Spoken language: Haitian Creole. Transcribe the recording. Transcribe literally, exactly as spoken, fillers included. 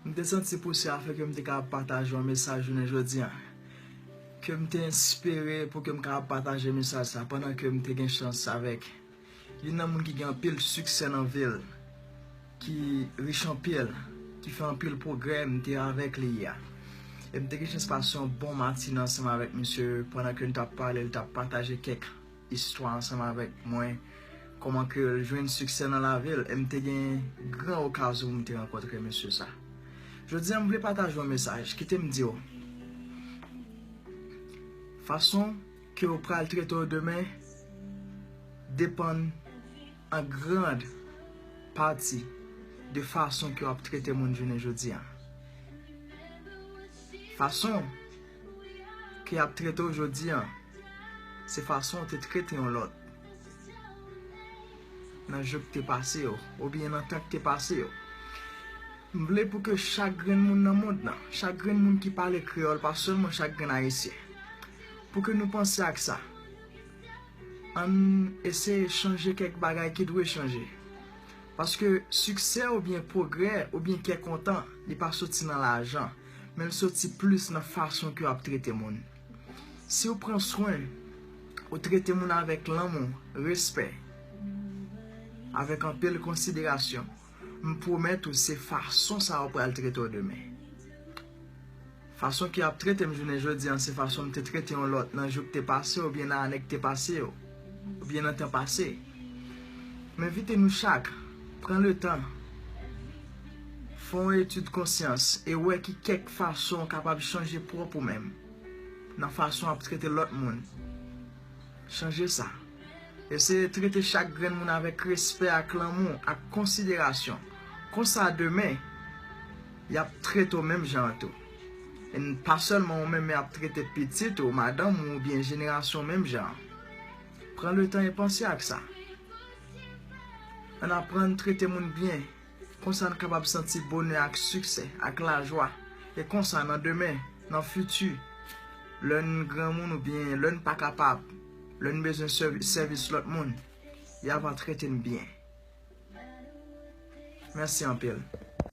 M te santi pouse a fè ke m te kapab pataje yon mesaj jounen jodi a. Ke m te enspire pou ke m kapab pataje mesaj sa pandan ke m te gen chans avèk youn nan moun ki gen anpil siksè nan vi l, ki rich anpil, ki fè anpil pwogrè, m te avèk li yè. E m te gen chans pase yon bon matinè ansanm avèk misye pandan ke n t ap pale, l t ap pataje kèk istwa ansanm avèk mwen, kòman ke l jwenn siksè nan lavi l, e m te gen gran okazyon pou m te rankontre mesye sa. Jodi a, m vle pataje yon mesaj. Kite m di w, fason ke yo pral trete w demen depann an grand pati de fason ke w ap trete moun jounen jodi a. Fason ke y ap trete w jodi a, se fason w te trete yon lòt nan jou k te pase yo, oubyen nan tan k te pase yo. M vle pou ke chak grenn moun nan mond nan, chak grenn moun ki pale kreyòl, pa sèlman chak grenn ayisyen, pou ke nou panse ak sa. Ann eseye chanje kèk bagay ki dwe chanje. Paske siksè oubyen pwogrè oubyen kè kontan, li pa soti nan lajan, men l soti plis nan fason ke w ap trete moun. Si w pran swen, ou trete moun avèk lanmou, respè, avèk anpil konsiderasyon, m pwomèt ou se fason sa yo pral trete w demen. Fason ke y ap trete m jounen jodi a, se fason m te trete yon lòt nan jou k te pase oubyen nan ane k te pase yo, oubyen nan tan pase. M envite nou chak, pran letan, fè yon etid konsyans e wè ki kèk fason w kapab chanje pwòp ou menm nan fason w ap trete lòt moun. Chanje sa. Eseye trete chak grenn moun avèk respè, ak lanmou, ak konsiderasyon. Konsa demen, y ap trete w menm jan an tou. E n- pa sèlman ou menm, men y ap trete pitit ou, madanm ou, oubyen jenerasyon w menm jan an. Pran letan e panse ak sa. Ann aprann trete moun byen. Konsa n kapab santi bonè ak siksè, ak lajwa. E konsa nan demen, nan fiti, lè n granmoun oubyen lè n pa kapab, lè n bezwen sèvi- sèvis lòt moun, y ava trete n byen. Mèsi anpil.